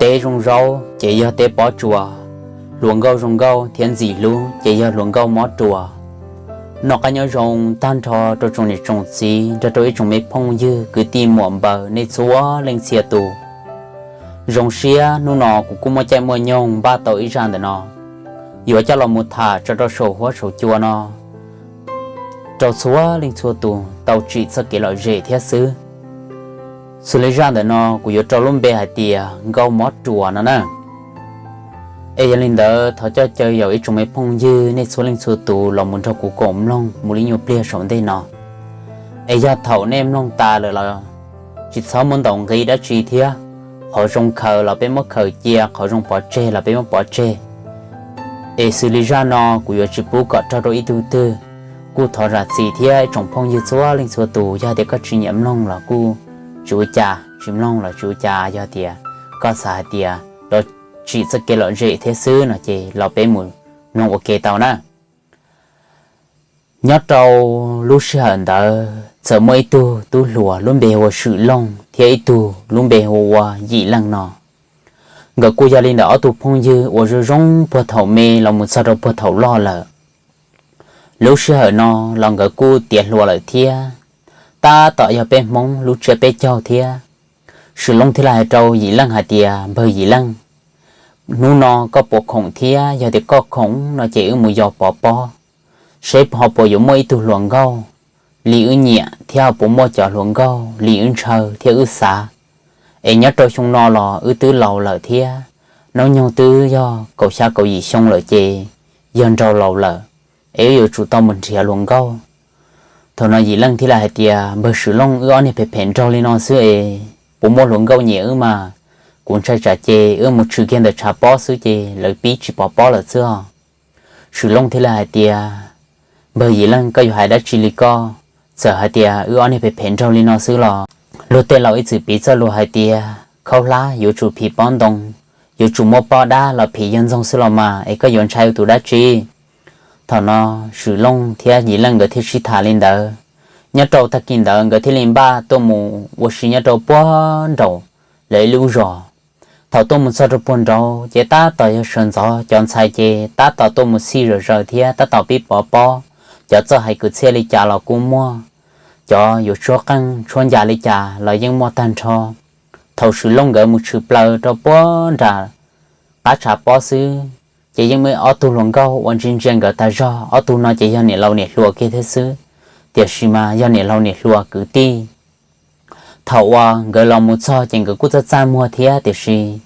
Teb zoo zaub ces yog teb pob tsuas, hluas nkauj zoo nkauj thiab ntxim hlub ces yog hluas nkauj mob ruas. Noj qab nyob zoo tag nrho rau tsoom niam tsoom txiv nrog rau ib tsoom me phooj ywg kwv tij muam npaws nej txhua leej txhia tus. Zoo siab hnub no kuv kuj muaj caij muaj nyoog npaj tau ib zaj ntawm no yuav coj los mus tham tso rau saum huab saum cua no rau txhua leej txhua tus tau tsim txoj kev lom zem thiab xwb. Xws li zaj ntawm no kuv yuav rau lub npe hais tias nkauj mob ruas no na. Es yog li ntawd thov coj caw yaum ib tsoom me phooj ywg nej txhua leej txhua tus los mus nrog kuv koom mloog mus li nyuag pliag saum ntej no. Es yog thaum nej mloog tas lawm los tsis txhob muab ntaus nqi dab tsi thiab, qhov zoo khaws los peb muab khaws cia, qhov zoo pov tseg los peb muab pov tseg. Es xws li zaj no kuv yuav tsis pub kom raug rau ib tug twg, kuj thov zam txim thiab ib tsoom phooj ywg txhua leej txhua tus, yog tias koj tsis nyiam mloog los kuj tsis ua cas, tsis mloog los tsis ua cas, yog tias koj xav hais tias los tsim txoj kev lom zem thiab xwb no ces los peb mus mloog ua ke tau na. Nyob rau lub sij hawm ntawd txawm muaj ib tug tub hluas lub npe hu ua Swm Looj thiab ib tug lub npe hu ua Yim Leej no. Nkawd kuj yog li ntawm ob tug phooj ywg uas zoo zoo puag thaum me los mus txog rau puag thaum loj lawm. Lub sij hawm no los nkawd kuj tiav hluas lawm thiab, tab tom yog peb Hmoob lub tsiab peb caug thiab. Swm Looj thiaj li hais rau Yim Leej hais tias, npawg Yim Leej, hnub no koj puas khoom thiab? Yog tias koj khoom no ces wb mus yos pov pob, seb ho puas yuav muaj ib tug hluas nkauj li wb nyiam thiab ho puas muaj cov hluas nkauj li wb ntshaw thiab wb xav. Es nyob rau xyoo no los wb twb laus lawm thiab, hnub nyoog twb yog kaum xya kaum yim xyoo lawm ces yog nraug laus lawm, es wb yuav tsum tau mus nrhiav hluas nkauj. Thaum no Yim Leej thiaj li hais tias, npawg Swm Looj, wb ob niag phem phem nraug li no xwb es puas muaj hluas nkauj nyiam wb mas? Kuv ntshai tsam ces wb mus tshwm kiag ntawm tshav pob xwb ces lawv pib tsis pov pob lawm xwb os. Swm Looj thiaj li hais tias, npawg Yim Leej, koj yuav hais dab tsi li koj? Txawm hais tias wb ob niag phem phem nraug li no xwb los luag tej laus ib txwm piv txoj lus hais tias khaub hlab yuav tsum phim pob ntoo, yuav tsum muab pob dab los phim yawg ntxoog xwb los mas, es koj yuav ntshai tus dab tsi? Thaum no Swm Looj thiab Yim Leej nkawd thiaj sib tham li ntawd. Nyob rau tag kis ntawd nkawd thiaj li npaj tuaj mus ua si nyob rau puag nraum lawv ib lub zos. Thaum tuaj mus txog rau puag nraud ces tab tom yog sawv ntxov, cov ntxhais ces tab tom tuaj mus txhij zom zaws thiab tab tom pib pov pob. Cov txawj hais kwv txhiaj li cas los kuj muaj, cov yuav tshuab qeej tshuab ncas li cas los yeej muaj tag nrho. Thaum Swm Looj nkawd mus tshwm plaws rau puag nram qab tshav pob xwb, ces yeej muaj ob tug hluas nkauj uas ntsia ntsia nkawd tas zog. Ob tug no ces yog niam laus niam hluas kiag thiab xwb, tiam sis mas yog niam laus niam hluas kwv tij. Thaum uas nkawd los mus txog ces nkawd kuj txaj txaj muag thiab, tiam sis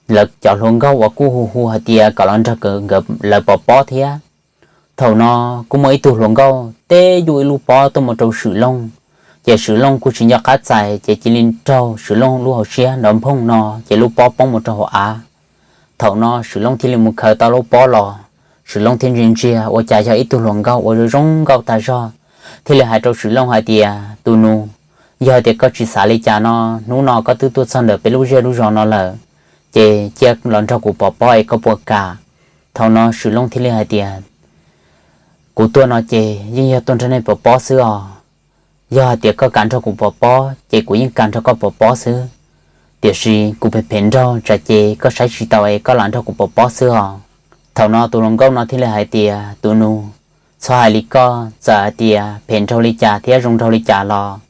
lawv cov hluas nkauj uas kuj hu hu hais tias kom los nrog lawv pov pob thiab. Thaum no kuj muaj ib tug hluas nkauj teb yuj ib lub pob tuaj mus rau Swm Looj, ces Swm Looj kuj tsis nco qab txais ces cia li raug Swm Looj lub hauv siab nrov nphooj no ces lub pob poob mus rau hauv av. Thaum no Swm Looj thiaj li mus khaws tau lub pob los, Swm Looj thiaj ntsia ntsia ua cas yog ib tug hluas nkauj uas zoo zoo nkauj tag zog, thiaj li hais rau Swm Looj hais tias, tus nus, yog hais tias koj tsis xav li cas no, hnub no koj twb tuaj txog ntawm peb lub zej lub zos no lawm, ces cia los nrog kuv pov pob es koj puas kam? Thaum no Swm Looj thiaj li hais tias, kuv tuaj no ces yeej yog tuaj nrog nej pov pob xwb os. Yog hais tias koj kam nrog kuv pov pob ces kuv yeej kam nrog koj pov pob xwb, tiam sis kuv phem phem nraug tsam ces koj saib tsis taus es koj lam nrog kuv pov pob xwb os. Thaum no tus hluas nkauj no thiaj li hais tias, tus nus, txhob hais li koj, txawm hais tias phem nraug li cas thiab zoo nraug li cas los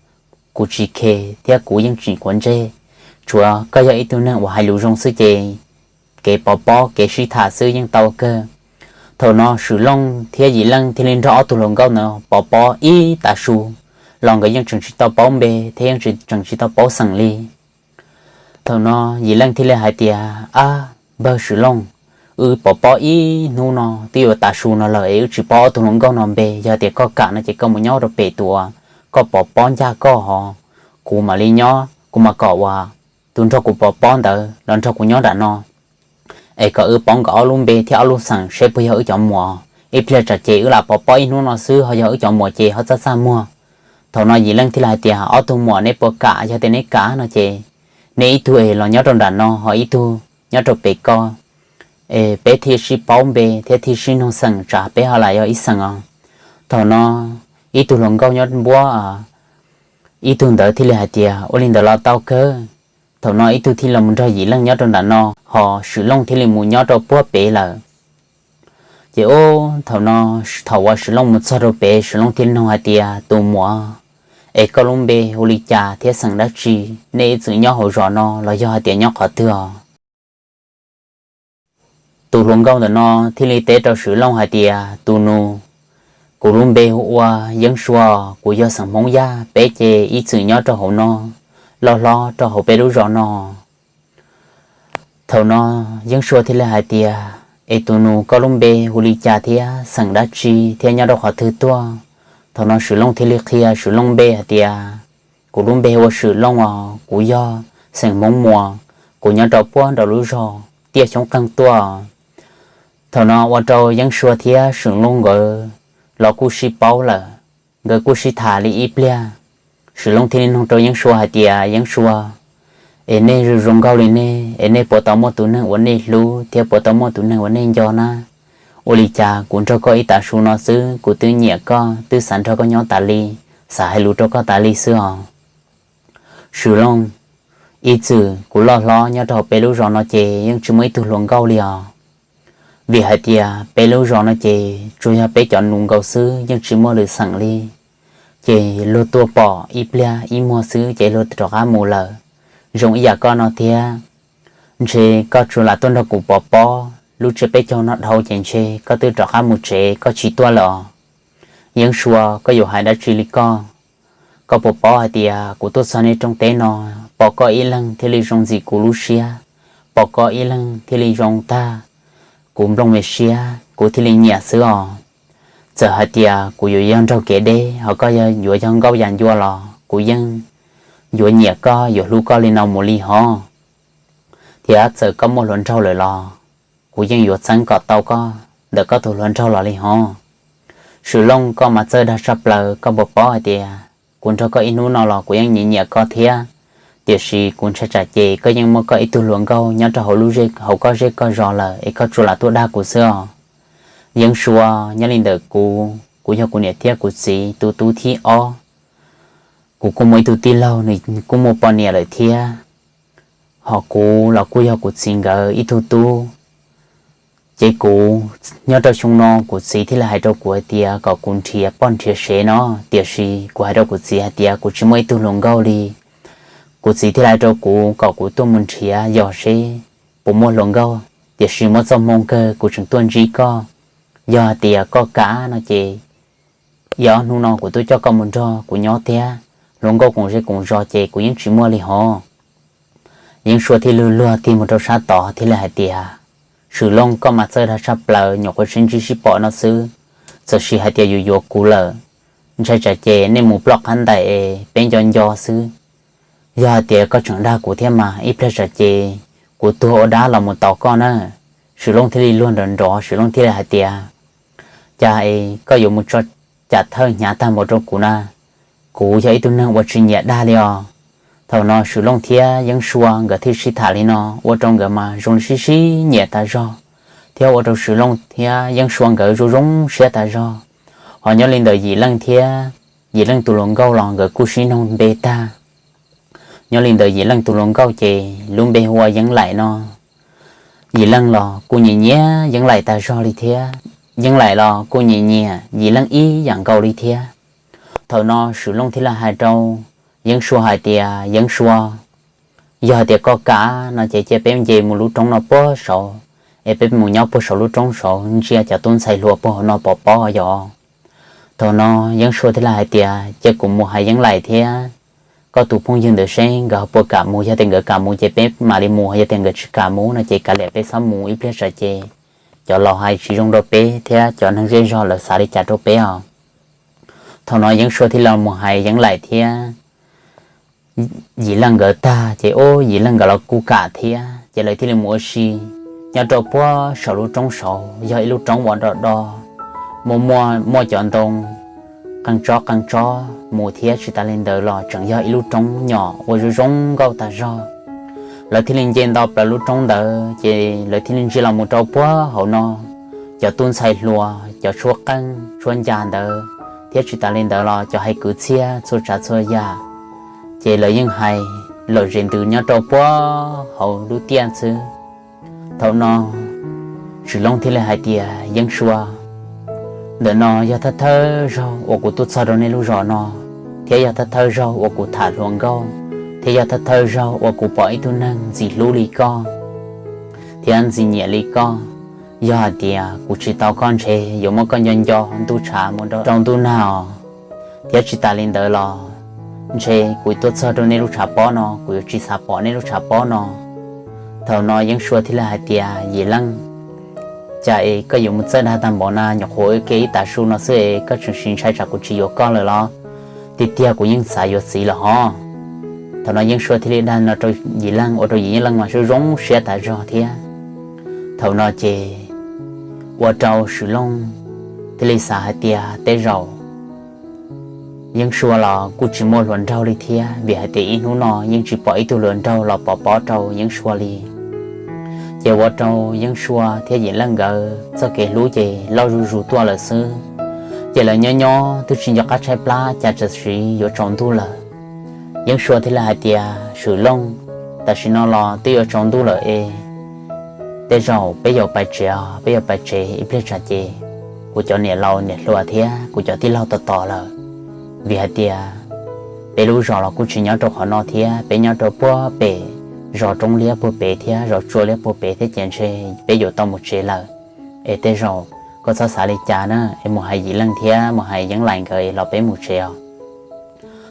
kuv tsis khe thiab kuv yeej tsis quav ntsej. Tsuav koj yog ib tug neeg uas hais lus zoo xwb ces kev pov pob kev sib tham xwb yeej tau kawg. Thaum no Swm Looj thiab Yim Leej thiaj li nrog ob tug hluas nkauj ntawd pov pob ib tav su los nkawd yeej tseem tsis tau paub npe thiab yeej tseem tsis tau paub xeem li. Thaum no Yim Leej thiaj li hais tias, ab, npawg Swm Looj, wb pov pob ib hnub no twb yuav tav su no lawm es wb tsis paub ob tug hluas nkauj no npe. Yog tias koj kam no ces koj mus nyob rau pem tus uas koj pov pob ncaj koj hos, kuv mam li nyob, kuv mam kom uas tus nrog kuv pov pob ntawd los nrog kuv nyob nram no, es kom wb paub nkawd ob lub npe thiab ob lub xeem seb puas yog wb cov muam. Ib pliag tsam ces wb lam pov pob ib hnub no xwb ho yog wb cov muam ces ho txaj txaj muag. Thaum no Yim Leej thiaj li hais tias, ob tug muam, neb puas kam? Yog tias neb kam no ces neb ib tug es los nyob rau nram no ho ib tug nyob rau pem ko, es peb thiaj sib paub npe thiab thiaj sib nug xeem tsam peb ho lam yog ib xeem os. Thaum no ib tug hluas nkauj nyob npuab ib tug ntawd thiaj li hais tias, ua li ntawd los tau kawg. Thaum no ib tug thiaj los mus nrog Yim Leej nyob rau nram no, ho Swm Looj thiaj li mus nyob rau puag pem lawm. Ces ub, thaum no, thaum uas Swm Looj mus txog rau pem, Swm Looj thiaj li noog hais tias, Tus muam, es koj lub npe hu li cas thiab xeem dab tsi? Nej ib txwm nyob hauv zos no los yog hais tias nyob qhov twg os? Tus hluas nkauj ntawm no thiaj li teb rau Swm Looj hais tias, Tus nus, kuv lub npe hu ua Yeeb Sua, kuv yog xeem Hmoob Yaj, peb ces ib txwm nyob rau hauv no, loj hlob rau hauv peb lub zos no. Thaum no Yeeb Sua thiaj li hais tias, Es tus nus, koj lub npe hu li cas thiab xeem dab tsi thiab nyob rau qhov twg tuaj? Thaum no Swm Looj thiaj li qhia Swm Looj npe hais tias, Kuv lub npe hu ua Swm Looj os, kuv yog xeem Hmoob Muas, kuv nyob rau puag nram lub zos Tiaj Xyoob Qeeg tuaj. Thaum no ua rau Yeeb Sua thiab Swm Looj nkawd los kuj sib paub lawm, nkawd kuj sib tham li ib pliag. Swm Looj thiaj li noog rau Yeeb Sua hais tias, Yeeb Sua, es nej zoo zoo nkauj li nej, es nej puas tau muaj tus neeg uas nej hlub thiab puas tau muaj tus neeg uas nej nco na? Ua li cas kuv nrog koj ib tav su no xwb kuv twb nyiam koj, twb xav nrog koj nyob tas li, xav hais lus rau koj tas li xwb os. Swm Looj, ib txwm kuv loj hlob nyob rau hauv peb lub zos no ces yeej tsis muaj ib tug hluas nkauj li os. Vim hais tias peb lub zos no ces tsuas yog peb cov nus nkaus xwb, yeej tsis muaj lwm xeem li. Ces luag tuaj pom ib pliag ib muag xwb ces luag rov qab mus lawm. Zoo ib yam koj no thiab, ntshe koj tsuas lam tuaj nrog kuv pov pob lub tsiab peb caug no dhau ces ntshe koj twb rov qab mus tsev koj tsis tuaj lawm os. Yeeb Sua, koj yuav hais dab tsi li koj? Koj puas paub hais tias kuv tuaj txog nej rooj teb no, pom koj ib leeg thiaj li zoo ntxim kuv lub siab, pom koj ib leeg thiaj li zoo tag kuv nplooj me siab, kuv thiaj li nyiam xwb os. Txawm hais tias kuv yuav yog nraug kev deb, ho koj yuav yog nkauj yam ncua los kuv yeej yuav nyiam koj, yuav hlub koj li no mus li hov. Thiab txawm koj muaj hluas nraug lawm los kuv yeej yuav txeeb kom tau koj ntawm koj tus hluas nraug los li hov. Swm Looj, koj mas txawj dag tshaj plaws, koj puas paub hais tias kuv nrog koj ib hnub no los kuv yeej nyiam nyiam koj thiab, tiam sis kuv ntshai tsam ces koj yeej muaj koj ib tug hluas nkauj nyob rau hauv lub zej, hauv koj zej koj zos lawm es koj tsuas lam tuaj dag kuv xwb os. Yeeb Sua, nyob li ntawm kuv, kuv yog kuv niam thiab kuv txiv tus tub thib ob. Kuv kuj muaj ib tug tij laug, nws kuj muaj poj niam lawm thiab, ho kuv los kuj yog kuv txiv nkawd ib tug tub. Ces kuv, nyob rau xyoo no kuv txiv thiaj li hais rau kuv hais tias kom kuv nrhiav poj nrhiav sev no, tiam sis kuv hais rau kuv txiv hais tias kuv tsis muaj ib tug hluas nkauj li. Kuv txiv thiaj li hais rau kuv kom kuv tuaj mus nrhiav yog seb puas muaj hluas nkauj, tiam sis muaj txoj hmoo kawg kuv tseem tuaj ntsib koj. Yog hais tias koj kam no ces ib ob hnub no kuv twb coj koj mus nrog kuv nyob thiab, hluas nkauj koom zej koom zos ces kuv yeej tsis muaj li hov. Yeeb Sua thiaj li luag tig mus rau sab tod thiaj li hais tias, Swm Looj, koj mas txawj dag tshaj plaws, nyuam qhuav sib ntsib sib pom no xwb, txawm sis hais tias yus yuav kuv lawm, ntshai tsam ces nej mus ploj qab ntais es peb nco nco xwb. Yog hais tias koj tseem dag kuv thiab mas ib pliag tsam ces kuv tuag ua dab los mus tos koj na. Swm Looj thiaj li luag nrov nrov, Swm Looj thiaj li hais tias, Cas es koj yuav mus tso cam thawj hnyav tag npaum rau kuv na? Kuv yog ib tug neeg uas tsis nyiam dag li os. Thaum no Swm Looj thiab Yeeb Sua nkawd thiaj sib tham li no, ua rau nkawd mas zoo li sib sib nyiam tas zog, thiab ua rau Swm Looj thiab Yeeb Sua nkawd zoo zoo siab tas zog. Ho nyob li ntawm Yim Leej thiab, Yim Leej tus hluas nkauj los nkawd kuj sib noog npe tag. Nyob li ntawm Yim Leej tus hluas nkauj ces lub npe hu ua Yeeb Laim no. Yim Leej los kuj nyiam nyiam Yeeb Laim tas zog li thiab, Yeeb Laim los kuj nyiam nyiam Yim Leej ib yam nkaus li thiab. Thaum no Swm Looj thiaj li hais rau Yeeb Sua hais tias, Yeeb Sua, yog hais tias koj kam no ces cia peb nce mus lub roob no puag saud, es peb mus nyob puag saum lub roob saud ntsia cov tub ntxhais hluas puag hauv no pov pob yom. Thaum no Yeeb Sua thiaj li hais tias, Cia kuv mus hais Yeeb Laim thiab koj tus phooj ywg ntawd seb nkawd puas kam mus, yog tias nkawd kam mus ces peb mam li mus, yog tias nkawd tsis kam mus no ces kav liam peb txhob mus, ib pliag tsam ces cov laus hais tsis zoo rau peb thiab cov neeg zej zog lawv xav li cas rau peb os. Thaum no Yeeb Sua thiaj li mus hais Yeeb Laim thiab Yim Leej nkawd tag ces ub, Yim Leej nkawd los kuj kam thiab, ces lawv thiaj li mus ua si nyob rau puag saum lub roob saud, yog ib lub roob uas do do, muaj, muaj, muaj cov ntoo qee tsob qee tsob mus thiab, tsis tas li ntawd los tseem yog ib lub roob nyom uas zoo zoo nkauj tas zog. Lawv thiaj li nce nto plaws lub roob ntawd ces lawv thiaj li ntsia los mus rau puag hauv no, cov tub ntxhais hluas, cov tshuab qeej tshuab ncas ntawd, thiab tsis tas li ntawd los cov hais kwv txhiaj txhua tsav txhua yam, ces lawv yeej hais lom zem ntws nyob rau puag hauv lub tiaj xwb. Thaum no Swm Looj thiaj li hais tias, Yeeb Sua, ntawm no yog thawj thawj zaug uas kuv tuaj txog rau nej lub zos no, thiab yog thawj thawj zaug uas kuv tham hluas nkauj, thiab yog thawj thawj zaug uas kuv pom ib tug neeg ntxim hlub li koj thiab ntxim nyiam li koj. Yog hais tias kuv tsis tau koj ntshe yuav muab koj nco nco ntuj tshav mus rau ntuj nag os. Thiab tsis tas li ntawd los ntshe kuv tuaj txog rau nej lub tshav pob no kuv yuav tsis xav pom nej lub tshav pob no. Thaum no Yeeb Sua thiaj li hais tias, Yim Leej, cas es koj yuav mus txawj dag tag npaum na, nyuam qhuav ua ke ib tav su no xwb es koj tseem sim ntshai tsam kuv tsis yuav koj lawm los? Tiag tiag kuv yeej xav yuav txiv lawm hov. Thaum no Yeeb Sua thiaj li dag no rau Yim Leej ua rau Yim Leej mas zoo zoo siab tas zog thiab. Thaum no ces ua rau Swm Looj thiaj li xav hais tias tej zaum Yeeb Sua los kuj tsis muaj hluas nraug li thiab, vim hais tias ib hnub no yeej tsis pom ib tug hluas nraug los pov pob rau Yeeb Sua li. Ces ua rau Yeeb Sua thiab Yim Leej nkawd txoj kev hlub ces loj zuj zus tuaj lawm xwb. Ces lawv nyob nyob twb tsis nco qab tshaib plab cas tam sim yuav tsaus ntuj lawm. Yeeb Sua thiaj li hais tias, Swm Looj, tam sim no los twb yuav tsaus ntuj lawm es tej zaum peb yuav pais tsev os, peb yuav pais tsev ib pliag tsam ces kuv cov niam laus niam hluas thiab kuv cov tij laug tos tos lawm. Vim hais tias peb lub zos los kuj tsis nyob rau qhov no thiab, peb nyob rau puag pem zos Roob Liab puag pem thiab zos Tsua Liab puag pem thiab ces ntshe peb yuav tau mus tsev lawm. Es tej zaum koj txhob xav li cas na, es mus hais Yim Leej thiab mus hais Yeeb Laim nkawd es los peb mus tsev os.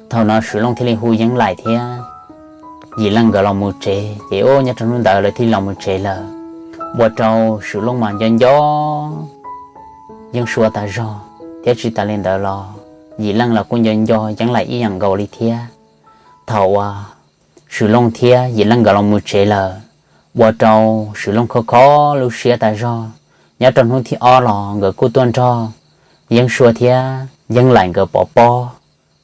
Thaum no Swm Looj thiaj li hu Yeeb Laim thiab Yim Leej nkawd los mus tsev, ces ua nyob rau hnub ntawd lawv thiaj li los mus tsev lawm. Ua rau Swm Looj mas nco nco Yeeb Sua tas zog, thiab tsis tas li ntawd los Yim Leej los kuj nco nco Yeeb Laim ib yam nkaus li thiab. Thaum uas Swm Looj thiab Yim Leej nkawd los mus tsev lawm, ua rau Swm Looj khov kho lub siab tas zog. Nyob rau hnub thib ob los nkawd kuj tuaj nrog Yeeb Sua thiab Yeeb Laim nkawd pov pob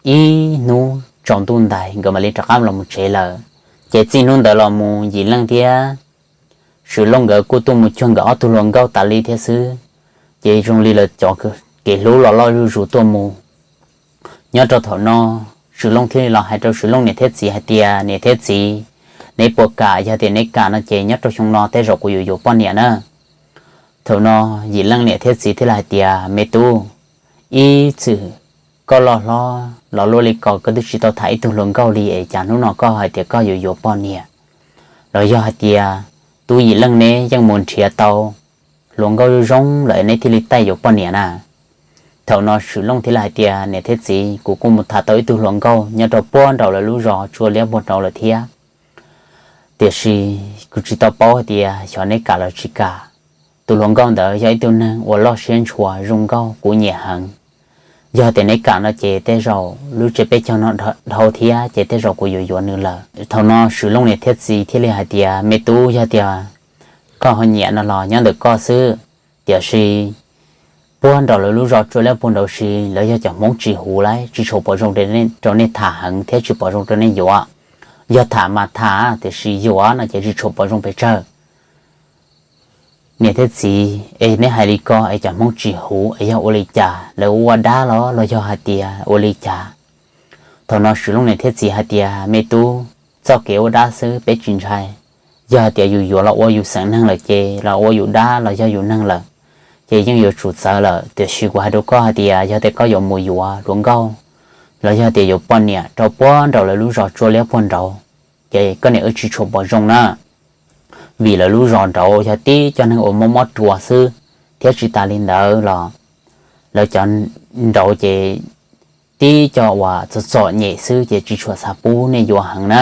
ib hnub tsaus ntuj ntais nkawd mam li rov qab los mus tsev lawm. Ces txij hnub ntawd los mus Yim Leej thiab Swm Looj nkawd kuj tuaj mus cuag nkawd ob tug hluas nkauj tas li thiab xwb. Ces zoo li lawv cov kev hlub los loj zuj zus tuaj mus. Nyob rau thaum no, Swm Looj thiaj li los hais rau Swm Looj niam thiab txiv hais tias, Niam thiab txiv, neb puas kam? Yog tias neb kam no ces nyob rau xyoo no tej zaum kuv yuav yuav poj niam na. Thaum no Yim Leej niam thiab txiv thiaj li hais tias, Me tub, ib txwm koj loj hlob los luaj li ko koj twb tsis tau tham ib tug hluas nkauj li es cas hnub no koj hais tias koj yuav yuav poj niam? Los yog hais tias tub Yim Leej neb yeej mus nrhiav tau hluas nkauj zoo zoo lawm neb thiaj li taij yuav poj niam na? Thaum no Swm Looj thiaj li hais tias, Niam thiab txiv, kuv kuj mus tham tau ib tug hluas nkauj nyob rau puag nraum lawv lub zos Tsua Liab puag nraud lawm thiab. Tiam sis kuv tsis tau paub hais tias xyov neb kam los tsis kam. Tus hluas nkauj ntawd yog ib tug neeg uas loj siab ntshua zoo nkauj kuv nyiam heev. Yog tias neb kam no ces tej zaum lub tsev peb caug no dhau thiab ces tej zaum kuv yuav yuav nws lawm. Thaum no Swm Looj niam thiab txiv thiaj li hais tias, Me tub, yog tias koj ho nyiam no los nyob ntawm koj xwb. Tiam sis puag nraum lawv lub zos Tsua Liab puag nraud si lawv yog cov Hmoob tsis huv lauj, tsis tshua pom zoo rau nej tham heev thiab tsis pom zoo rau nej yuav. Yog tham mas tham, tiam sis yuav no ces tsis tshua pom zoo pes tsawg. Niam thiab txiv, es neb hais li ko es cov Hmoob tsis huv es yog ua li cas? Lawv ua dab los los yog hais tias ua li cas? Thaum no Swm Looj niam thiab txiv hais tias, Me tub, txoj kev ua dab xwb peb tsis ntshai. Yog hais tias yus yuav los ua yus xeem neeg lawm ces los ua yus dab los yog yus neeg lawm, ces yeej yuav tsum txawv lawm. Tiam sis kuv hais rau koj hais tias yog tias koj yuav mus yuav hluas nkauj los yog tias yuav poj niam rau puag nraum lawv lub zos Tsua Liab puag nraud, ces koj niam wb tsis tshua pom zoo na. Vim lawv lub zos nraud yog tib co neeg uas mob mob ruas xwb, thiab tsis tas li ntawd los lawv cov nraud ces tib co uas txom txom nyem xwb ces tsis tshua xav pub nej yuav heev na.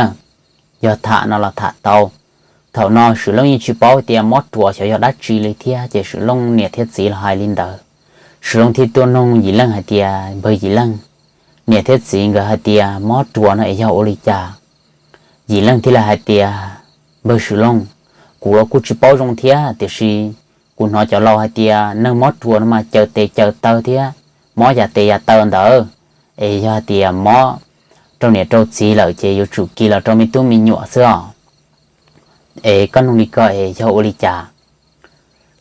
Yog tham no los tham tau. Thaum no Swm Looj yeej tsis paub tias mob ruas xyov yog dab tsi li thiab, ces Swm Looj niam thiab txiv los hais li ntawd. Swm Looj thiaj tuaj nug Yim Leej hais tias, Npawg Yim Leej, niam thiab txiv nkawd hais tias mob ruas no es yog ua li cas? Yim Leej thiaj li hais tias, Npawg Swm Looj, kuv los kuj tsis paub zoo thiab, tiam sis kuv hnov cov laus hais tias neeg mob ruas no mas caws tes caws taw thiab mob yam tes yam taw ntawd, es yog hais tias mob rau niam rau txiv lawm ces yuav tsum kis los rau me tub me nyuam xwb os. Es koj nug li ko es yog ua li cas?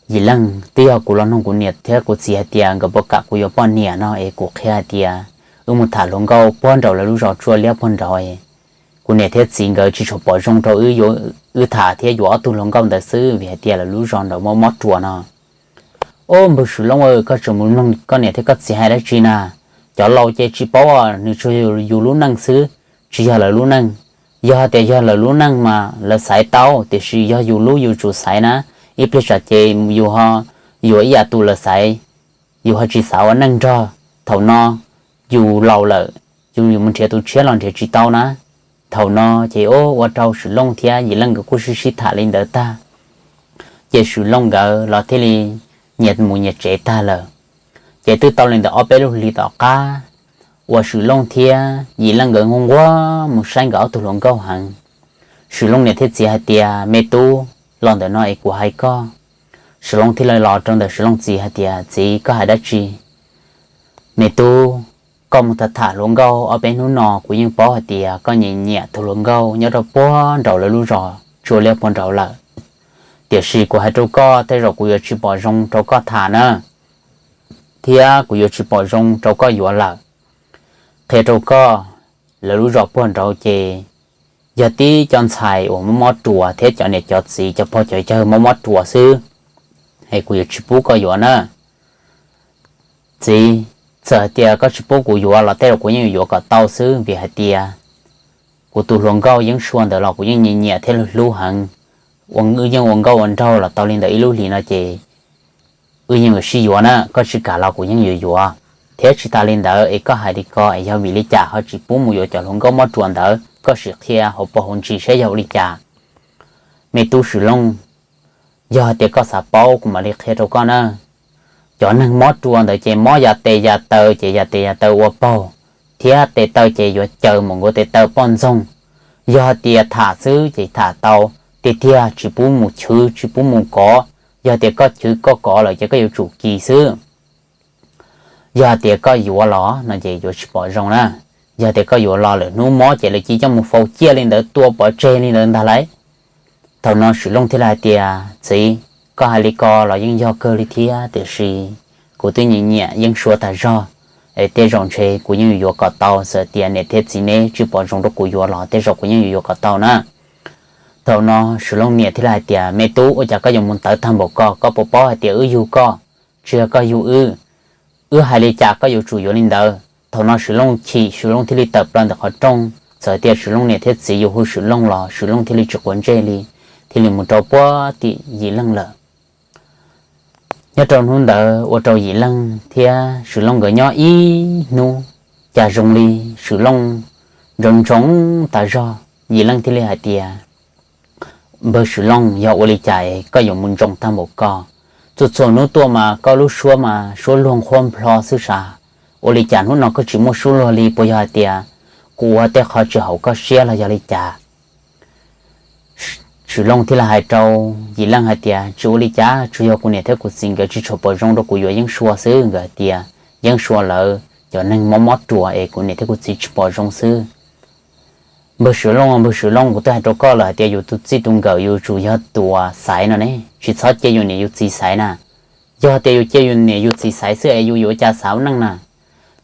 Yim Leej, twb yog kuv los nug kuv niam thiab kuv txiv hais tias nkawd puas kam kuv yuav poj niam no es kuv qhia hais tias wb mus tham hluas nkauj puag nraum lawv lub zos Tsua Liab puag nraud, kuv niam thiab txiv nkawd tsis tshua pom zoo rau wb yuav, wb tham thiab yuav ob tug hluas nkauj ntawd xwb, vim hais tias lawv lub zos nraud mob mob ruas no. Ob, npawg Swm Looj, koj tseem mus mloog koj niam thiab koj txiv hais dab tsi na? Cov laus ces tsis paub, nws tsuas yog yus lub neej xwb, tsis yog lawv lub neej. Yog hais tias yog lawv lub neej mas lawv xaiv tau, tiam sis yog yus lub yus tsum xaiv na. Ib pliag tsam ces yus ho yuav ib yam tus lawv xaiv, yus ho tsis xav ua neej nrog. Thaum no yus laus lawm, yus yuav mus nrhiav tus tshiab los nrhiav tsis tau na. Thaum no ces ua rau Swm Looj thiab Yim Leej nkawd kuj sib sib tham li ntawd tag, ces Swm Looj nkawd los thiaj li nyias mus nyias tsev tag lawm. Ces twb tau li ntawm ob peb lub hlis tom qab uas Swm Looj thiab Yim Leej nkawd nquag nquag mus saib nkawd ob tug hluas nkauj heev. Swm Looj niam thiab txiv hais tias, Me tub, los ntawm no es kuv hais koj. Swm Looj thiaj li los rau ntawm Swm Looj txiv hais tias, Txiv, koj hais dab tsi? Me tub, koj mus tham tham hluas nkauj ob peb hnub no kuv yeej paub hais tias koj nyiam nyiam tus hluas nkauj nyob rau puag nraud lawv lub zos tsuas liaj puag nraud lawm. Tiam sis kuv hais rau koj, tej zaum kuv yuav tsis pom zoo rau koj tham na, thiab kuv yuav tsis pom zoo rau koj yuav lawm. Qhia rau koj, lawv lub zos puag nraud ces yog tib cov ntxhais uas mob mob ruas thiab cov niam cov txiv cov pog cov yawg mob mob ruas xwb, es kuv yuav tsis pub koj yuav na. Txiv, txawm hais tias koj tsis pub kuv yuav los tej zaum kuv yeej yuav yuav kom tau xwb, vim hais tias kuv tus hluas nkauj Yeeb Sua ntawd los kuv yeej nyiam nyiam thiab hlub hlub heev. Wb yeej ua nkauj ua nraug los tau li ntawm ib lub hlis no ces wb yeej yuav sib yuav na, koj tsis kam los kuv yeej yuav yuav. Thiab tsis tas li ntawd es koj hais li ko es yog vim li cas ho tsis pub mus yuav cov hluas nkauj mob ruas ntawd? Koj sim qhia hauv paus hauv ntsis saib yog ua li cas. Me tub Swm Looj, yog hais tias koj xav paub kuv mam li qhia rau koj na. Cov neeg mob ruas ntawd ces mob yas tes yas taw, ces yas tes yas taw ua paug, thiab tes taw ces yuav caws mus nkaus tes taw poj ntxoog. Yog hais tias tham xwb ces tham tau, tiag tiag tsis pub mus chwv tsis pub mus kov. Yog hais tias koj chwv koj kov lawm ces koj yuav tsum kis xwb. Yog hais tias koj yuav los no ces yuav tsis pom zoo na. Yog hais tias koj yuav los lawm hnub mob ces lawv cia coj mus faus ciaj li ntawd tua pov tseg li ntawd ntag lauj. Thaum no Swm Looj thiaj li hais tias, Txiv, koj hais li ko los yeej yog kawg li thiab, tiam sis kuv twb nyiam nyiam Yeeb Sua tag zog, es tej zaum ntshe kuv yeej yuav kom tau, txawm tias niam thiab txiv neb tsis pom zoo rau kuv yuav los tej zaum kuv yeej yuav yuav kom tau na. Thaum no Swm Looj niam thiaj li hais tias, Me tub, ua cas koj yuav mus tawv tag npaum ko? Koj puas paub hais tias wb yug koj, tsis yog koj yug wb? Wb hais li cas koj yuav tsum yuav li ntawd. Thaum no Swm Looj chim, Swm Looj thiaj li tawm plaws ntawm qhov rooj. Txawm tias Swm Looj niam thiab txiv yuav hu Swm Looj los Swm Looj thiaj li tsis quav ntsej li, thiaj li mus rau puag tim Yim Leej lawm. Nyob rau hnub ntawd ua rau Yim Leej thiab Swm Looj nkawd nyob ib hnub, cas zoo li Swm Looj ntsoov ntsoov tas zog. Yim Leej thiaj li hais tias, Npawg Swm Looj, yog ua li cas es koj yuav mus ntsoov tag npaum ko? Txhua txhua hnub tuaj mas koj lub suab mas suab luag nqhuab nplho xwb sav. Ua li cas hnub no koj tsis muaj suab luag li? Puas yog hais tias kuv ua tej qhov tsis haum koj siab los yog li cas? Swm Looj thiaj li hais rau Yim Leej hais tias, Tsis ua li cas, tsuas yog kuv niam thiab kuv txiv nkawd tsis tshua pom zoo rau kuv yuav Yeeb Sua xwb. Nkawd hais tias Yeeb Sua lawv cov neeg mob mob ruas es kuv niam thiab kuv txiv tsis pom zoo xwb. Npawg Swm Looj, npawg Swm Looj, kuv twb hais rau koj lawm hais tias yus tus txij tus nkawm yus tsum yog tus xaiv no ne, tsis txhob cia yus niam yus txiv xaiv na. Yog hais tias yus cia yus niam yus txiv xaiv xwb es yus yuav ua cas xav ua neej na?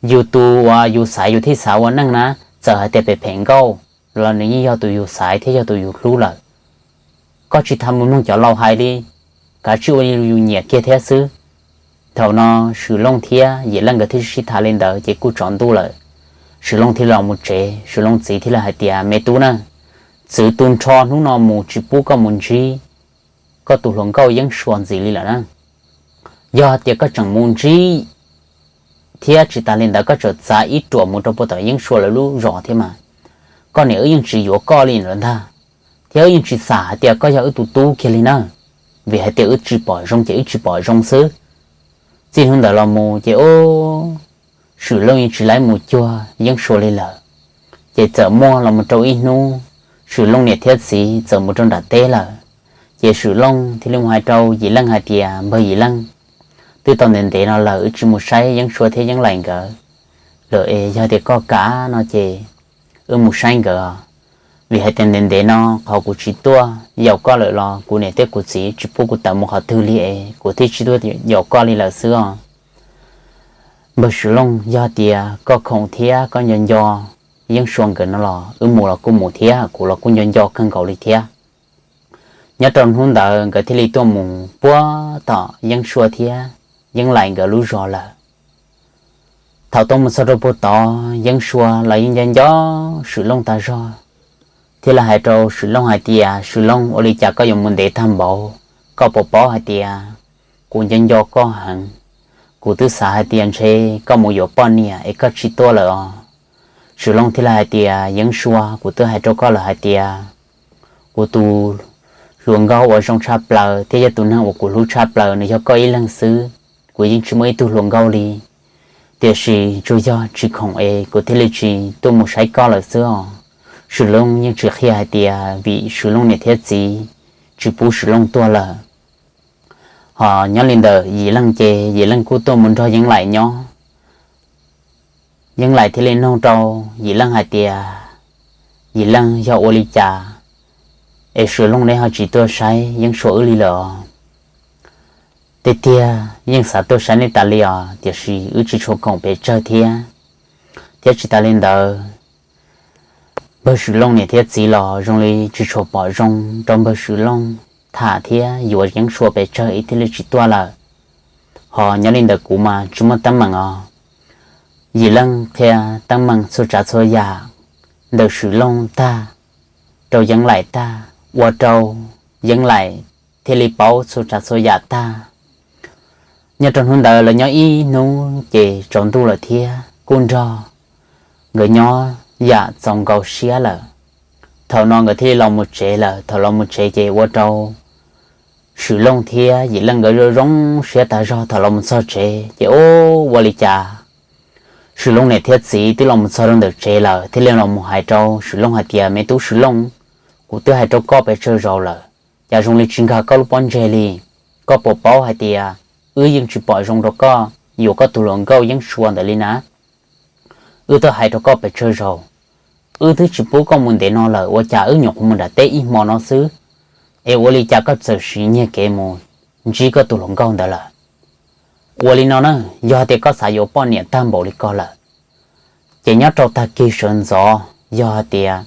Yus tus uas yus xaiv yus thiaj xav ua neej na. Txawm hais tias pem phem nkauj los nws yeej yog tus yus xaiv thiab yog tus yus hlub lawm. Koj tsis tas mus mloog cov laus hais li, kav tsij ua yus nyiam kiag thiab xwb. Thaum no Swm Looj thiab Yim Leej nkawd thiaj sib tham li ntawd ces kuj tsaus ntuj lawm. Swm Looj thiaj los mus tsev, Swm Looj txiv thiaj li hais tias, Me tub na, txwv tu nrho hnub no mus tsis pub koj mus ntsib koj tus hluas nkauj Yeeb Sua ntxiv li lawm na. Yog hais tias koj tseem mus ntsib thiab tsis tas li ntawd koj tseem txav ib ruam mus rau puag tom Yeeb Sua lawv lub zos thiab mas, koj niam wb yeej tsis yuav koj li lawm ntag, thiab wb yeej tsis xam hais tias koj yog wb tus tub kiag li na, vim hais tias wb tsis pom zoo ces wb tsis pom zoo xwb. Txij hnub ntawd los mus ces ub, Swm Looj yeej tsis laib mus cuag Yeeb Sua li lawm. Ces txawm muaj los mus rau ib hnub, Swm Looj niam thiab txiv txawm mus rau nram teb lawm. Ces Swm Looj thiaj li mus hais rau Yim Leej hais tias, Npawg Yim Leej, twb tau ntev ntev no lawm wb tsis mus saib Yeeb Sua thiab Yeeb Laim nkawd lawm es yog tias koj kam no ces wb mus saib nkawd. Vim hais tias ntev ntev no qhov kuv tsis tuaj yaum koj lawm los kuv niam thiab kuv txiv tsis pub kuv tawm mus qhov twg li es kuv thiaj tsis tuaj yaum koj li lawm xwb os. Npawg Swm Looj, yog tias koj khoom thiab koj nco nco Yeeb Sua nkawd no los wb mus los kuj mus thiab, kuv los kuj nco nco kawg nkaus li thiab. Nyob rau hnub ntawd nkawd thiaj li tuaj mus puag tom Yeeb Sua thiab Yeeb Laim nkawd lub zos lawm. Thaum tuaj mus txog rau puag tod, Yeeb Sua los yeej nco nco Swm Looj tag zog, thiaj li hais rau Swm Looj hais tias, Swm Looj, ua li cas koj yuav mus ntev tag npaum? Koj puas paub hais tias kuv nco nco koj heev? Kuv twb xav hais tias ntshe koj mus yuav poj niam es koj tsis tuaj lawm os. Swm Looj thiaj li hais tias, Yeeb Sua, kuv twb hais rau koj lawm hais tias kuv tus hluas nkauj uas zoo tshaj plaws thiab yog tus neeg uas kuv hlub tshaj plaws nws yog koj ib leeg xwb, kuv yeej tsis muaj ib tug hluas nkauj li. Tiam sis tsuas yog tsis khoom es kuv thiaj li tsis tuaj mus saib koj lawm xwb os. Swm Looj yeej tsis qhia hais tias vim Swm Looj niam thiab txiv tsis pub Swm Looj tuaj lawm. Ho nyob li ntawm Yim Leej ces Yim Leej kuj tuaj mus nrog Yeeb Laim nyob. Yeeb Laim thiaj li nug rau Yim Leej hais tias, Yim Leej, yog ua li cas es Swm Looj neb ho tsis tuaj saib Yeeb Sua wb li lawm os? Tiag tiag yeej xav tuaj saib neb tas li os, tiam sis wb tsis tshua khoom pes tsawg thiab. Thiab tsis tas li ntawd, npawg Swm Looj niam thiab txiv los zoo li tsis tshua pom zoo rau npawg Swm Looj tham thiab yuav Yeeb Sua pes tsawg es thiaj li tsis tuaj lawm. Ho nyob li ntawm kuv mas tsis muaj teeb meem os. Yim Leej qhia teeb meem txhua tsav txhua yam ntawm Swm Looj tag rau Yeeb Laim tag, ua rau Yeeb Laim thiaj li paub txhua tsav txhua yam tag. Nyob rau hnub ntawd lawv nyob ib hnub ces tsaus ntuj lawm thiab kuj nrog nkawd nyob yam txaus nkaus siab lawm. Thaum no nkawd thiaj li los mus tsev lawm. Thaum los mus tsev ces ua rau Swm Looj thiab Yim Leej nkawd zoo zoo siab tag zog. Thaum los mus txog tsev ces ua li cas Swm Looj niam thiab txiv twb los mus txog rau ntawm tsev lawm thiaj li los mus hais rau Swm Looj hais tias, Me tub Swm Looj, kuv twb hais rau koj pes tsawg zaus lawm, cas zoo li tsis nkag koj lub pob ntseg li? Koj puas paub hais tias wb yeej tsis pom zoo rau koj yuav koj tus hluas nkauj Yeeb Sua ntawd li na? Wb twb hais rau koj pes tsawg zaus, wb twb tsis pub koj mus ntev no lawm, ua cas wb nyuam qhuav mus nram teb ib hmo no xwb, es ua li cas koj txawm siv nyiag kev mus ntsib koj tus hluas nkauj ntawd lawm? Ua li no na, yog tias koj xav yuav poj niam tag npaum li ko lawm, ces nyob rau tag kis sawv ntxov yog hais tias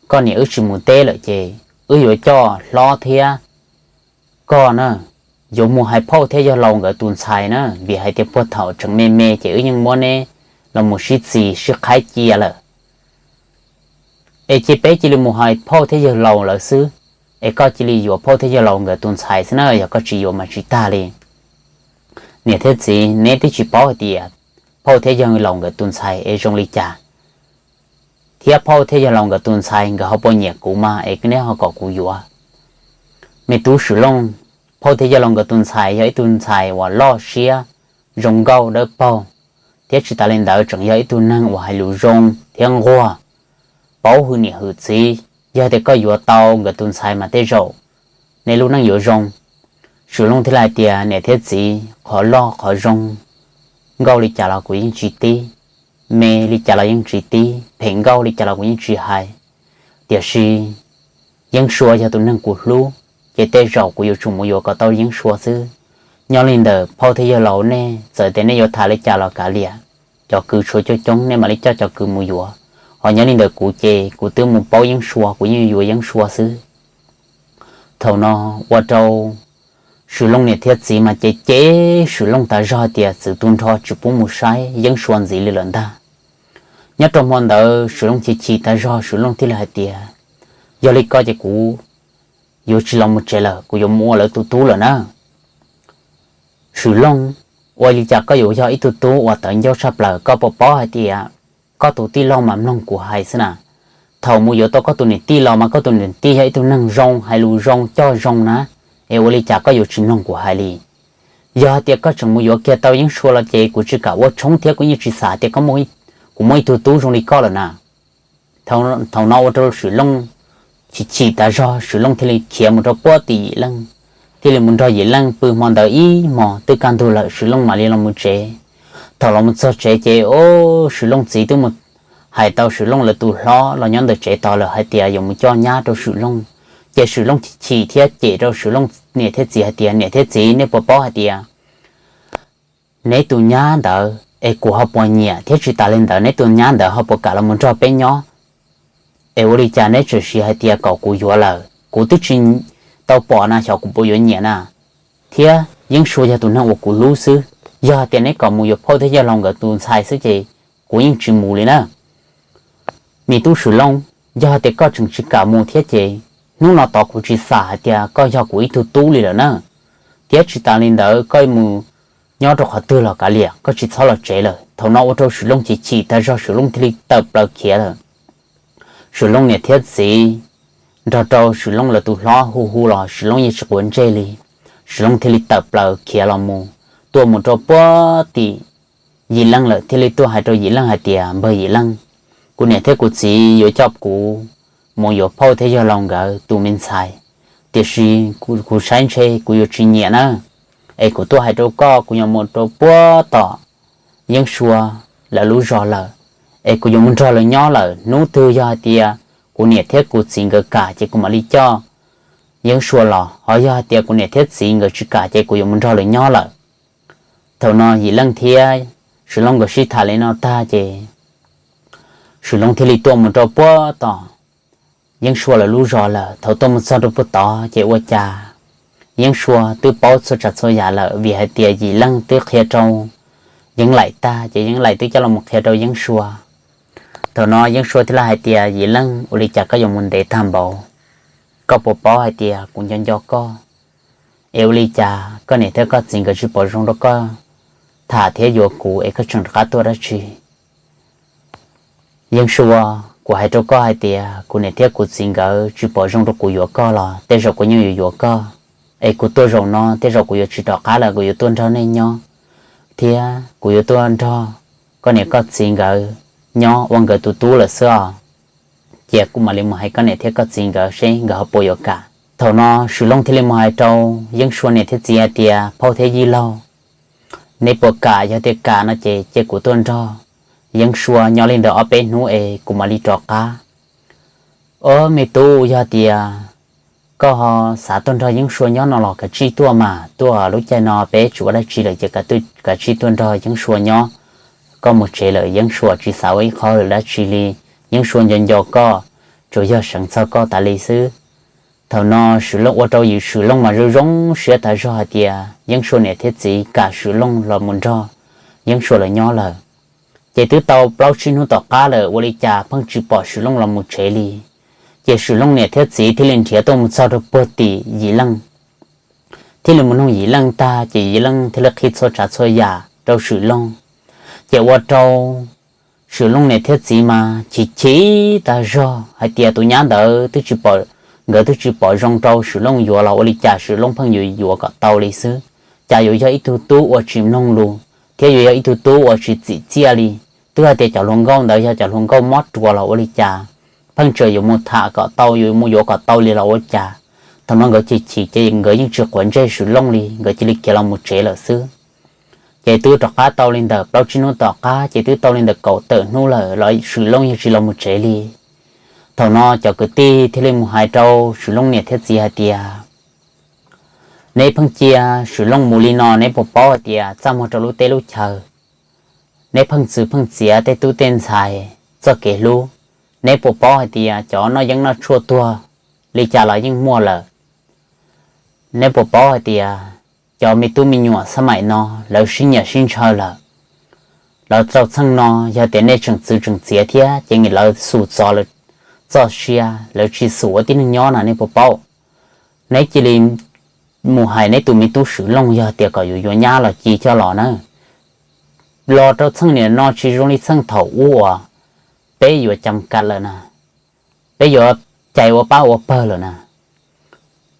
koj niam wb tsis mus teb lawm ces wb yuav coj hlob thiab koj na yuav mus hais phauj thiab yawg laus nkawd tus ntxhais na, vim hais tias puag thaum tseem me me ces wb yeej muab neb los mus sib txis sib qhaib cia lawm. Es ces peb cia li mus hais phauj thiab yawg laus lawv xwb, es koj cia li yuav phauj thiab yawg laus nkawd tus ntxhais xwb na, yog koj tsis yuav mas tsis tag li. Niam thiab txiv, neb twb tsis paub hais tias phauj thiab yawg laus nkawd tus ntxhais es zoo li cas, thiab phauj thiab yawg laus nkawd tus ntxhais nkawd ho puas nyiam kuv mas es neb ho kom kuv yuav? Me tub Swm Looj, phauj thiab yawg laus nkawd tus ntxhais yog ib tug ntxhais uas loj siab, zoo nkauj dawb paug, thiab tsis tas li ntawd tseem yog ib tug neeg uas hais lus zoo thiab nquag, paub hwm niam hwm txiv. Yog tias koj yuav tau nkawd tus ntxhais mas tej zaum neb lub neej yuav zoo. Swm Looj thiaj li hais tias, Niam thiab txiv, qhov loj qhov zoo, nkauj li cas los kuv yeej tsis tib, me li cas los yeej tsis tib, phem nkauj li cas los kuv yeej tsis hais. Tiam sis Yeeb Sua yog tus neeg kuv hlub, ces tej zaum kuv yuav tsum mus yuav kom tau Yeeb Sua xwb. Nyob li ntawm phauj thiab yawg laus nej, txawm tias nej yuav tham li cas los kav liam, cov kwv tshuav coob coob nej mam li coj cov kwv mus yuav. Ho nyob li ntawm kuv ces kuv twb mus paub Yeeb Sua, kuv yeej yuav Yeeb Sua xwb. Thaum no ua rau Swm Looj niam thiab txiv mas cem cem Swm Looj tas zog hais tias txwv tu nrho tsis pub mus saib Yeeb Sua ntxiv li lawm ntag. Nyob rau hmo ntawd Swm Looj chim chim tas zog, Swm Looj thiaj li hais tias, Yog li ko ces kuv yuav tsis los mus tsev lawm, kuv yuav mus ua lawv tus tub lawm na. Swm Looj, ua li cas koj yuav yog ib tug tub uas tawv ncauj tshaj plaws? Koj puas paub hais tias koj tus tij laug mas mloog kuv hais xwb na. Thaum mus yuav tau koj tus niam tij los mas koj tus niam tij yog ib tug neeg zoo, hais lus zoo, coj zoo na, es ua li cas koj yuav tsis mloog kuv hais li? Yog hais tias koj tseem mus yuav kiag tau Yeeb Sua los ces kuv tsis kam ua tshoob thiab kuv yeej tsis xav tias kuv muaj ib tug tub zoo li koj lawm na. Thaum no ua rau Swm Looj chim chim tas zog, Swm Looj thiaj li khiav mus rau puag tim Yim Leej, thiaj li mus nrog Yim Leej pw hmo ntawd ib hmos. Twb kaj ntug lawm Swm Looj mam li los mus tsev. Thaum los mus txog tsev ces o, Swm Looj txiv twb mus hais tau Swm Looj lawv tus hlob los nyob ntawm tsev tos lawm hais tias yuav mus coj nyab rau Swm Looj. Ces Swm Looj chim chim thiab cem rau Swm Looj niam thiab txiv hais tias, Niam thiab txiv, nej puas paub hais tias neb tus nyab ntawd es kuv ho puas nyiam, thiab tsis tas li ntawd neb tus nyab ntawd ho puas kam los mus nrog peb nyob? Es ua li cas neb tseem siv hais tias kom kuv yuav lawm? Kuv twb tsis tau pom na, xyov kuv puas yuav nyiam na. Thiab Yeeb Sua yog tus neeg uas kuv hlub xwb. Yog hais tias neb kom mus yuav phauj thiab yawg laus nkawd tus ntxhais xwb ces kuv yeej tsis mus li na. Me tub Swm Looj, yog hais tias koj tseem tsis kam mus thiab ces hnub no tod kuv tsis xam hais tias koj yog kuv ib tug tub li lawm na. Thiab tsis tas li ntawd koj mus nyob rau qhov twg los kav liam, koj tsis txhob los tsev lawm. Thaum no ua rau Swm Looj chim chim tag zog, Swm Looj thiaj li tawm plaws khiav lawm. Swm Looj niam thiab txiv nrog rau Swm Looj lawv tus hlob hu hu los Swm Looj yeej tsis quav ntsej li. Swm Looj thiaj li tawm plaws khiav los mus, tuaj mus rau puag tim Yim Leej lawm, thiaj li tuaj hais rau Yim Leej hais tias, Npawg Yim Leej, kuv niam thiab kuv txiv yuav coj kuv mus yuav phauj thiab yawg laus nkawd tus me ntxhais, tiam sis kuv saib ntshe kuv yuav tsis nyiam na. Es kuv tuaj hais rau koj, kuv yuav mus rau puag tom Yeeb Sua lawv lub zos lawm, es kuv yuav mus nrog lawv nyob lawm. Hnub twg yog hais tias kuv niam thiab kuv txiv nkawd kam ces kuv mam li coj Yeeb Sua los, ho yog hais tias kuv niam thiab txiv nkawd tsis kam ces kuv yuav mus nrog lawv nyob lawm. Thaum no Yim Leej thiab Swm Looj nkawd sib tham li no tag ces Swm Looj thiaj li tuaj mus rau puag tom Yeeb Sua lawv lub zos lawm. Thaum tuaj mus txog rau puag tod ces ua cas Yeeb Sua twb paub txhua tsav txhua yam lawm, vim hais tias Yim Leej twb qhia rau Yeeb Laim tag ces Yeeb Laim twb coj los qhia rau Yeeb Sua. Thaum no Yeeb Sua thiaj li hais tias, Yim Leej, ua li cas koj yuav mus ntev tag npaum? Koj puas paub hais tias kuv nco nco koj? Es ua li cas koj niam thiab koj txiv nkawd tsis pom zoo rau koj tham thiab yuav kuv, es koj tseem rov qab tuaj dab tsi? Yeeb Sua, kuv hais rau koj hais tias kuv niam thiab kuv txiv nkawd tsis pom zoo rau kuv yuav koj los tej zaum kuv yeej yuav yuav koj. Es kuv tuaj zaum no tej zaum kuv yuav tsis rov qab lawm, kuv yuav tuaj nrog nej nyob, thiab kuv yuav tuaj nrog koj niam koj txiv nkawd nyob ua nkawd tus tub lawm xwb os. Cia kuv mam li mus hais koj niam thiab koj txiv nkawd seb nkawd ho puas yuav kam. Thaum no Swm Looj thiaj li mus hais rau Yeeb Sua niam thiab txiv hais tias, Phauj thiab yij laug, neb puas kam? Yog tias kam no ces cia kuv tuaj nrog Yeeb Sua nyob li ntawd ob peb hnub es kuv mam li rov qab. Ob, me tub, yog tias koj ho xav tuaj nrog Yeeb Sua nyob no los kav tsij tuaj mas, tuaj lub caij no peb tsis ua dab tsi lawm ces kav tsij tuaj nrog Yeeb Sua nyob. Koj mus tsev lawm Yeeb Sua tsis xav ua ib qho dab tsi li. Yeeb Sua nco nco koj, tsuas yog seev txog koj tas li xwb. Thaum no Swm Looj ua rau Swm Looj mas zoo zoo siab tas zog hais tias Yeeb Sua niam thiab txiv kam Swm Looj los mus nrog Yeeb Sua lawv nyob lawm. Ces twb tau plaub tsib hnub tom qab lawm ua li cas pheej tsis pom Swm Looj los mus tsev li. Ces Swm Looj niam thiab txiv thiaj li nrhiav tuaj mus txog rau puag tim Yim Leej, thiaj li mus nug Yim Leej tag ces Yim Leej thiaj li qhia txhua tsav txhua yam rau Swm Looj. Ces ua rau Swm Looj niam thiab txiv mas chim chim tag zog hais tias tus nyab ntawd twb tsis pom, nkawd twb tsis pom zoo rau Swm Looj yuav los ua li cas Swm Looj pheej yuav yuav kom tau li xwb. Cas yuav yog ib tug tub uas tsis mloog lus thiab yuav yog ib tug tub uas tsis txim txiaj li. Twb hais tias cov hluas nkauj ntawd yog cov hluas nkauj mob ruas los ua li cas, pheej tseem yuav mus tham kom tau, yuav mus yuav kom tau li los ua cas. Thaum no nkawd chim chim ces nkawd yeej tsis quav ntsej Swm Looj li, nkawd cia li khiav los mus tsev lawm xwb. Ces twb rov qab tau li ntawm plaub tsib hnub tom qab ces twb tau li ntawm kaum tawm hnub lawm los Swm Looj yeej tsis los mus tsev li. Thaum no cov kwv tij thiaj li mus hais rau Swm Looj niam thiab txiv hais tias, neb pheej cia Swm Looj mus li no, neb puas paub hais tias txaj muag rau lub teb lub chaw, neb pheej txwv pheej txiav tej tub tej ntxhais txoj kev hlub. Neb puas paub hais tias cov noj yeeb noj tshuaj tuag li cas los yeej muaj lawm? Neb puas paub hais tias cov me tub me nyuam xab maim no lawv sib nyiam sib ntshaw lawm, lawv rau txheej no yog tias nej tseem txwv tseem txiav thiab ces lawv xum txov lawv txoj sia, lawv tsis xum ua tib neeg nyob na, nej puas paub? Neb cia li mus hais neb tus me tub Swm Looj yog tias kom yuav yuav nyab los cia coj los na. Los rau txheej nim no tsis zoo li txheej thaum ub uas peb yuav cam kam lawm na, peb yuav cais ua pab ua pawg lawm na.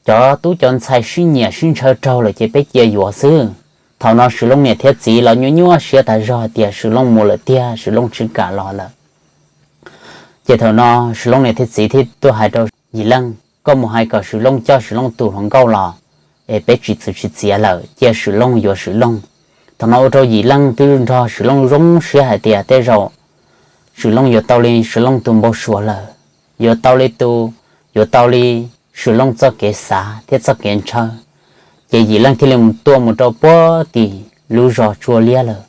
Cov tub cov ntxhais sib nyiam sib ntshaw raug lawm ces peb cia yuav xwb. Thaum no Swm Looj niam thiab txiv los nyuaj nyuaj siab tas zog hais tias Swm Looj mus lawm tiag, Swm Looj tsis kam los lawm. Ces thaum no Swm Looj niam thiab txiv thiaj tuaj hais rau Yim Leej, koj mus hais kom Swm Looj coj Swm Looj tus hluas nkauj los es peb tsis txwv tsis txiav lawm, cia Swm Looj yuav Swm Looj. Thaum no ua rau Yim Leej twb nrog Swm Looj zoo siab hais tias tej zaum Swm Looj yuav tau li Swm Looj tus npau suav lawm, yuav tau li tus, yuav tau li Swm Looj txoj kev xav thiab txoj kev ntshaw. Ces Yim Leej thiaj li mus tuaj mus rau puag tim lub zos Tsua Liab lawm.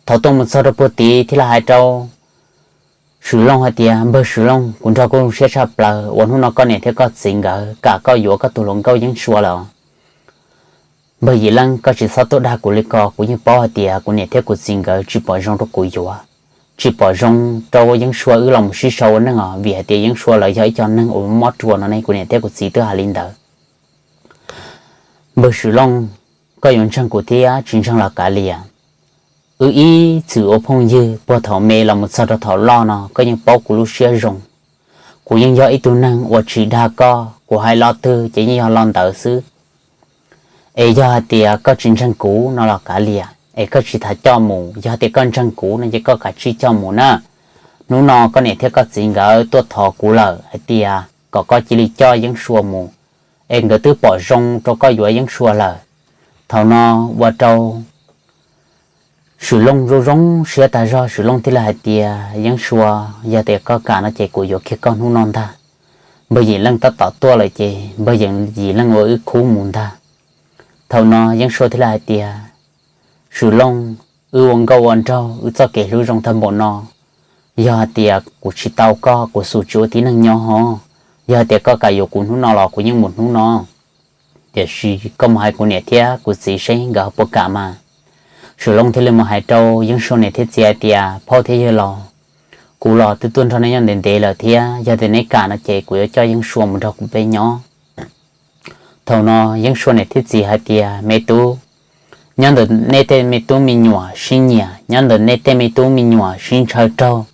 Thaum tuaj mus txog rau puag tid thiaj li hais rau Swm Looj hais tias, Npawg Swm Looj, kuv nrog koj zoo siab tshaj plaws uas hnub no koj niam thiab koj txiv nkawd kam koj yuav koj tus hluas nkauj Yeeb Sua lawm. Npawg Yim Leej, koj tsis txhob tuaj dag kuv li ko, kuv yeej paub hais tias kuv niam thiab kuv txiv nkawd tsis pom zoo rau kuv yuav, tsis pom zoo rau Yeeb Sua wb los mus sib sau ua neej os, vim hais tias Yeeb Sua lawv yog ib co neeg uas mob ruas no ne, kuv niam thiab kuv txiv twb hais li ntawd. Npawg Swm Looj, koj yuav ntseeg kuv thiab tsis ntseeg los kav liam. Wb ib txwm ua phooj ywg puag thaum me los mus txog rau thaum loj no koj yeej paub kuv lub siab zoo. Kuv yeej yog ib tug neeg uas tsis dag koj, kuv hais lo twg ces yeej yog lo ntawd xwb. Es yog hais tias koj tsis ntseeg kuv no los kav liam, es koj tsis tham coj mus, yog hais tias koj ntseeg kuv no ces koj kav tsij coj mus na. Hnub no koj niam thiab koj txiv nkawd tuaj thov kuv lawm hais tias kom koj cia li coj Yeeb Sua mus, es nkawd twb pom zoo rau koj yuav Yeeb Sua lawm. Thaum no ua rau Swm Looj zoo zoo siab tas zog, Swm Looj thiaj li hais tias, Yeeb Sua, yog tias koj kam no ces kuv yuav kiag koj hnub no ntag. Npawg Yim Leej tab tom tuaj lawm ces npawg Yim Leej ua wb khub mus ntag. Thaum no Yeeb Sua thiaj li hais tias, Swm Looj, wb ua nkauj ua nraug, wb txoj kev hlub zoo tag npaum no, yog hais tias kuv tsis tau koj, kuv xum tsis ua tib neeg nyob hov. Yog hais tias koj kam yuav kuv hnub no los kuv yeej mus hnub no. Tiam sis koj mus hais kuv niam thiab kuv txiv seb nkawd puas kam mas. Swm Looj thiaj li mus hais rau Yeeb Sua niam thiab txiv hais tias, Phauj thiab yawg laus, kuv los twb tuaj nrog nej nyob ntev ntev lawm thiab, yog tias neb kam no ces kuv yuav coj Yeeb Sua mus nrog kuv peb nyob. Thaum no Yeeb Sua niam thiab txiv hais tias, Me tub, nyob ntawm nej tej me tub me nyuam sib nyiam, nyob ntawm nej tej me tub me nyuam sib ntshaw raug,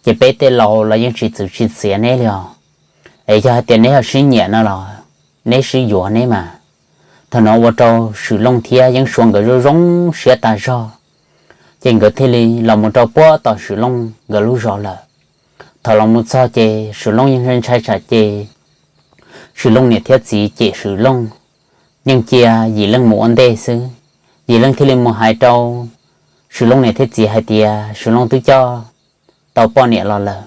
ces peb tej laus los yeej tsis txwv tsis txiav neb li os. Es yog hais tias neb ho sib nyiam no los neb sib yuav neb mas. Thaum no ua rau Swm Looj thiab Yeeb Sua nkawd zoo zoo siab tas zog, ces nkawd thiaj li los mus rau puag tom Swm Looj nkawd lub zos lawm. Thaum los mus txog ces Swm Looj yeej ntshai tsam ces Swm Looj niam thiab txiv cem Swm Looj, yeej cia Yim Leej mus ua ntej xwb. Yim Leej thiaj li mus hais rau Swm Looj niam thiab txiv hais tias Swm Looj twb coj tau poj niam los lawm.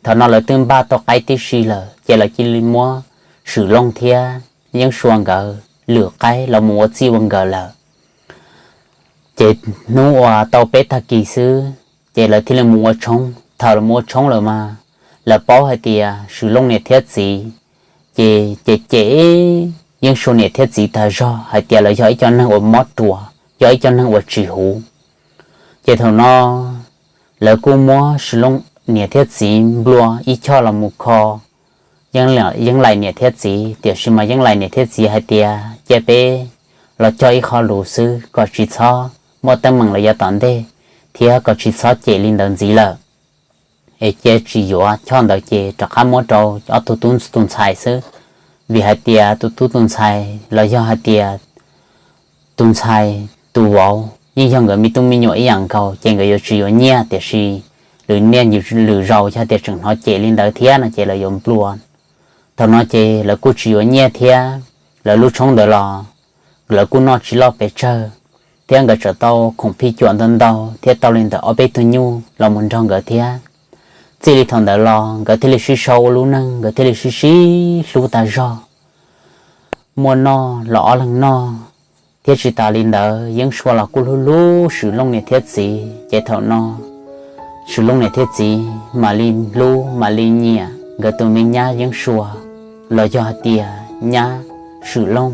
Thaum no lawv twb npaj tau qaib tib si lawm ces lawv cia li muab Swm Looj thiab Yeeb Sua nkawd lwm qaib los mus ua txij ua nkawm lawm. Ces hnub uas tau peb tag kis xwb ces lawv thiaj li mus ua tshoob. Thaum lawv mus ua tshoob lawm mas lawv paub hais tias Swm Looj niam thiab txiv ces cem cem Yeeb Sua niam thiab txiv tas zog hais tias lawv yog ib co neeg uas mob ruas, yog ib co neeg uas tsis huv. Ces thaum no lawv kuj muab Swm Looj niam thiab txiv nplua ib choj los mus kho Yeeb Laim niam thiab txiv, tiam sis mas Yeeb Laim niam thiab txiv hais tias cia peb los cog ib qho lus xwb kom tsis txhob muaj teeb meem los yav tom ntej thiab kom tsis txhob cem li ntawd ntxiv lawm. Es cia tsis yuav choj ntawd ces rov qab muab rau ob tug tub tus ntxhais xwb, vim hais tias tus tub tus ntxhais los yog hais tias tus ntxhais tus vauv yeej yog nkawd me tub me nyuam ib yam nkaus ces nkawd yuav tsis yuav nyiaj, tiam sis lwm niaj lwm zaus yog tias tseem hnov cem li ntawd thiab no ces lawv yuav nplua. Thaum no ces lawv kuj tsis yuav nyiaj thiab, lawv lub tshoob ntawd los lawv kuj noj tsis loj pes tsawg, thiab nkawd tseem tau khoom phij cuam ntau ntau thiab tau li ntawm ob peb tug nyuj los mus nrog nkawd thiab. Txij li thaum ntawd los nkawd thiaj li sib sau ua lub neej, nkawd thiaj li sib sib hlub tas zog, muaj noj los ob leeg noj. Thiab tsis tas li ntawd Yeeb Sua los kuj hlub hlub Swm Looj niam thiab txiv, ces thaum no Swm Looj niam thiab txiv mam li hlub mam li nyiam nkawd tus me nyab Yeeb Sua, los yog hais tias nyab Swm Looj.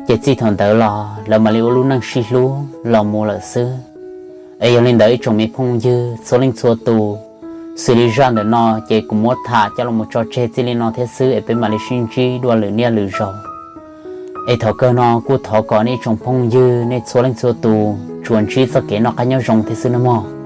Ces txij thaum ntawd los lawv mam li ua lub neej sib hlub los mus lawm xwb. Es yog li ntawd ib tsoom me phooj ywg txhua leej txhua tus, xws li zaj ntawm no ces kuv muab tham coj los tso tseg txij li no thiab xwb es peb mam li sib ntsib dua lwm niaj lwm zaus. Es thaum kawg no kuj thov kom nej ib tsoom phooj ywg nej txhua leej txhua tus tsuas ntsib txoj kev noj qab nyob zoo thiab xwb nawb mog.